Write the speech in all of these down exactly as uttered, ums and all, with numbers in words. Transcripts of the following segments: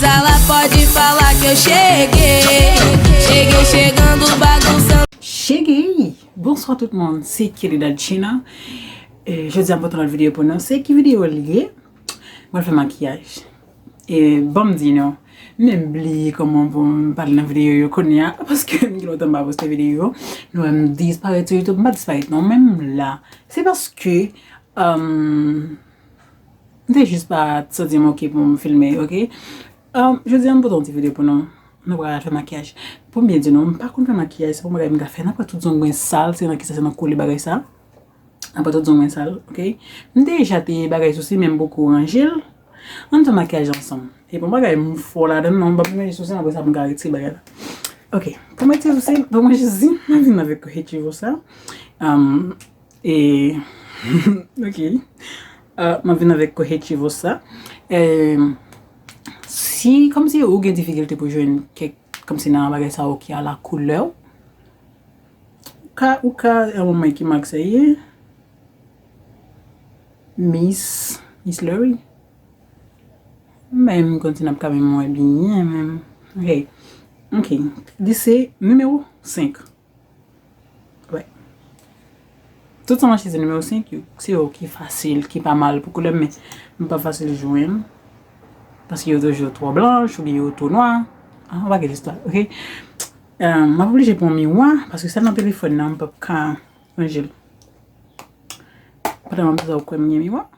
Zala pode falar que eu cheguei. Cheguei chegando, bagunçando. Cheguei! Bonswa tout moun, se Kelly Dadchina. E, jodi a m pote yon lòt videyo pou nou. Se ki videyo l ye? Mwen fè makiyaj. E, ban m di nou, m menm bliye kòman pou m pale nan videyo yo kounye a, paske m gen lontan m pa poste videyo. Nou wè m disparèt sou YouTube, m pa disparèt non, menm la. Se paske, um, m te jis pa santi m oke pou m filme, oke? Um, jodi a m pote yon ti videyo pou nou. Nou pral fè makiyaj. Pou m byen di nou, m pa konn fè makiyaj, se pa yon bagay m ka fè. N ap wè tout zong mwen sal, se nan kisa, se nan kole bagay sa. N ap wè tout zong mwen sal, oke? M deja te bagay sousi, men m poko ranje l. Ann fè makiyaj ansanm. E pa yon bagay m fò ladan l non, m p ap ranje sousi, apre sa pou m ka retire bagay la. Oke, pou m retire sousi, pou mwen jezi, mwen vin avèk hechivo sa. Um, E, oke. Uh, mwen vin avèk kohechivo sa. E, si, kòmsi ou gen difikilte pou jwenn kèk, kòmsi nan bagay sa yo ki a la koulè, ou ka, ou ka, e, mwen ki mak sa ye. Miss, Miss Lori. Men, m konn si n ap ka menm wè byen, menm. Oke. Oke. Li se nimewo senk. Wè. Tout sa m achte se nimewo senk yo. Se yo ki fasil, ki pa mal pou koulè m, men m pa fasil jwenn. Paske yo toujou twò blanch oubyen yo twò nwa. Ah, yon pakèt istwa, oke? Eh, m ap oblije pran miwa, paske sèl nan telefòn nan, m p ap ka ranje l. Pandan m ap di sa, ou kwè m gen miwa?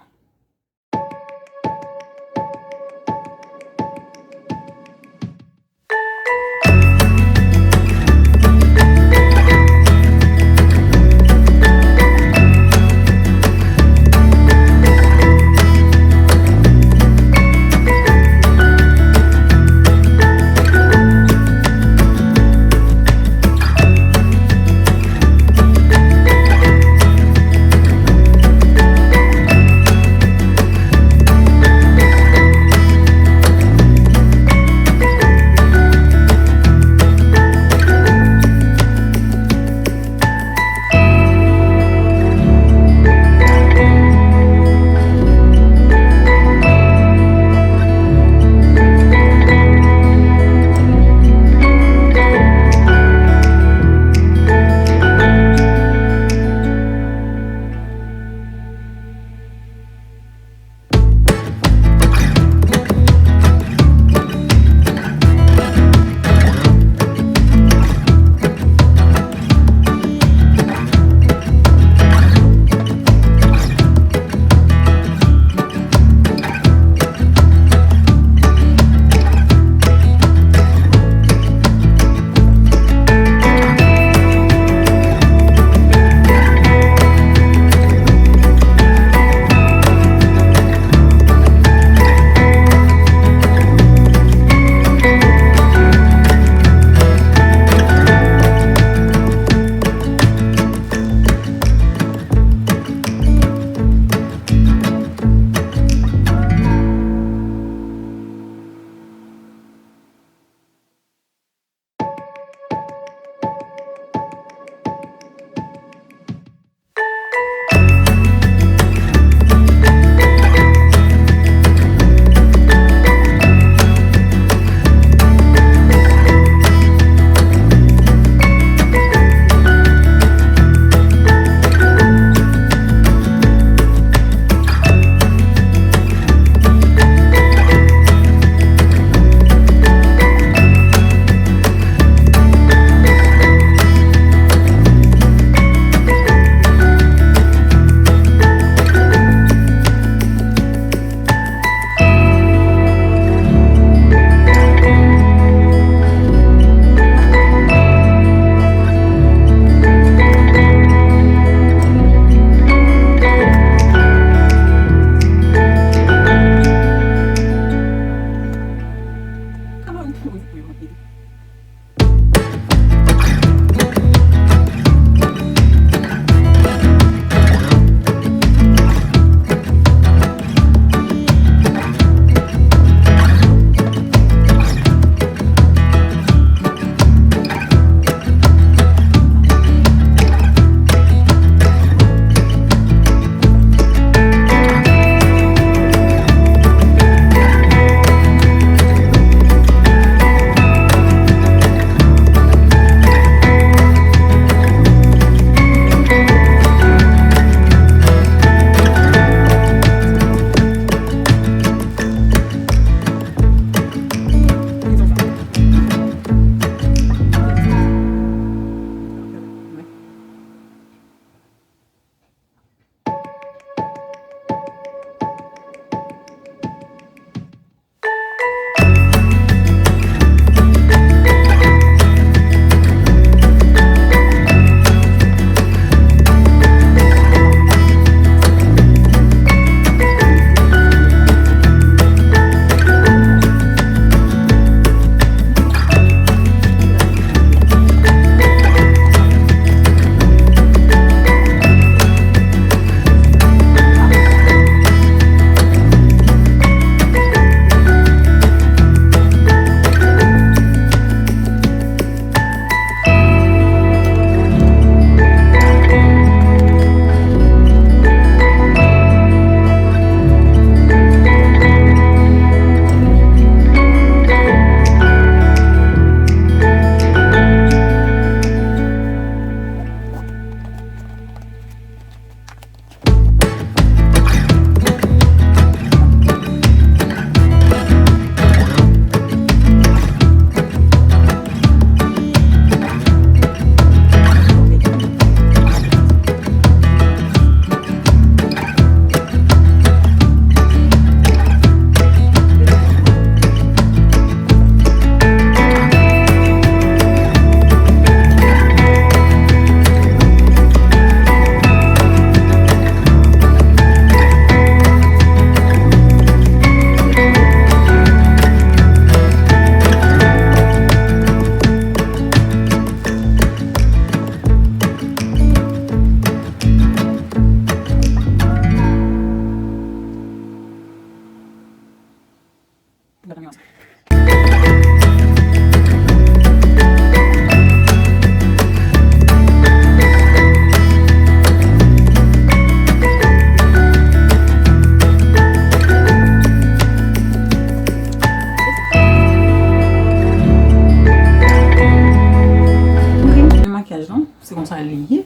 Makyaj lan, se konsa li ye.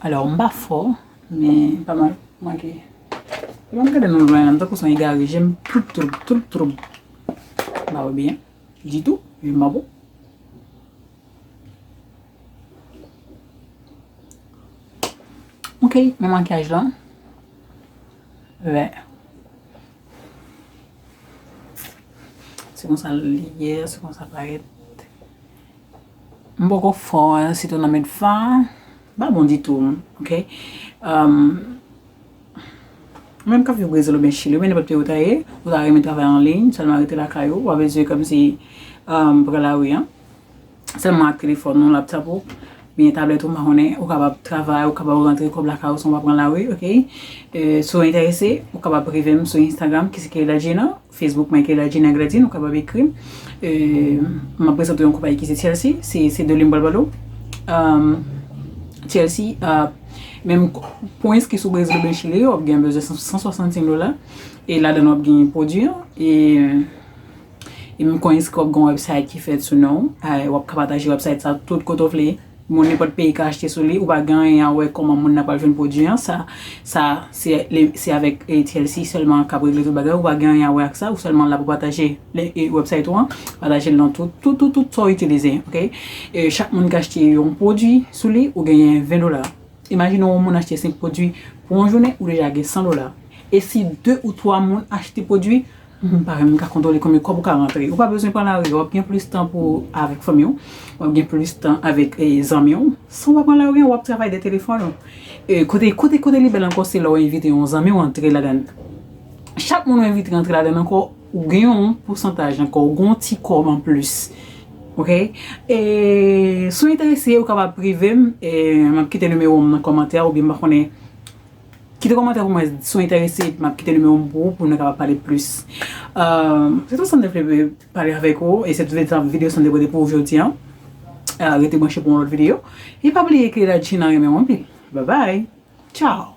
Alò, m pa fò, men pa mal. Manke. Lè m gade nan lwen an, m tankou son egare, je m troup, troup, troup, troup. M pa wè byen ditou, je m pa bon. Ok, men makyaj lan. Wè. Se konsa li ye, se konsa parèt. M poko fò, sitou nan met fa, pa bon ditou, ok? Um, menm k ap viv Brezil oubyen Chili, oubyen nenpòt peyi ou ta ye, ou ta renmen travay an liy, sèlman rete lakay ou, w ap bezwen kòmsi, um, pran lari an. Sèlman ak telefòn ou, laptop ou, oubyen tablèt ou, m pa konnen, ou kapab travay, ou kapab rantre kòb lakay ou san w pa pran lari, ok? E, si w enterese, ou kapab prive m sou Instagram, ki se Kayla Gina. Facebook mwen Kayla Gina Gladine, ou kapab ekri m. E, m ap prezante yon konpayi ki se T L C, se, se de li m pral pale w. Um, T L C, uh, menm pou enskri sou Brezil oubyen Chili, w ap gen bezwen san, san swasannsenk dola. E ladan w ap gen pwodui an. E, e menm kon enskri w ap gen yon website ki fèt sou non w. E, w ap ka pataje website sa tout kote w vle. Moun nenpòt peyi ka achte sou li, ou pa gen anyen a wè kòman moun nan pral jwenn pwodui an. Sa, sa, se, le, se avèk, e, T L C sèlman k ap regle tout bagay, ou pa gen anyen a wè ak sa, ou sèlman la pou pataje le, e, website ou an, pataje l nan tout, tout, tout, tout sa w itilize, ok? E, chak moun k achte yon pwodui sou li, ou genyen ven dola. Imajine yon moun achte senk pwodui pou yon jounen, ou deja gen san dola. E si de ou twa moun achte pwodui, m pa menm ka kontwole konbyen kòb ou ka rantre. Ou pa bezwen pran lari, w ap gen plis tan pou avèk fanmi w, w ap gen plis tan avèk, e, zanmi w. San w pa pran lari, w ap travay de telefòn ou. E, kote, kote, kote li bèl ankò, se lè w envite yon zanmi w antre ladan l. Chak moun ou envite antre ladan l ankò, ou gen yon pousantaj ankò, ou gen yon ti kòb anplis. Ok? E, si w enterese, ou kapab prive m, e, m ap kite nimewo m nan kòmantè, oubyen m pa konnen, kite kòmantè pou mwen si w enterese, m ap kite nimewo m pou ou, pou nou kapab pale plis. Euh, se tout sa m te vle pale avèk ou, e se tout videyo sa m te pote pou ou jodi an. Euh, rete branche pou yon lòt videyo. E pa bliye ke Kayla Gina renmen w anpil. Bye bye. Ciao.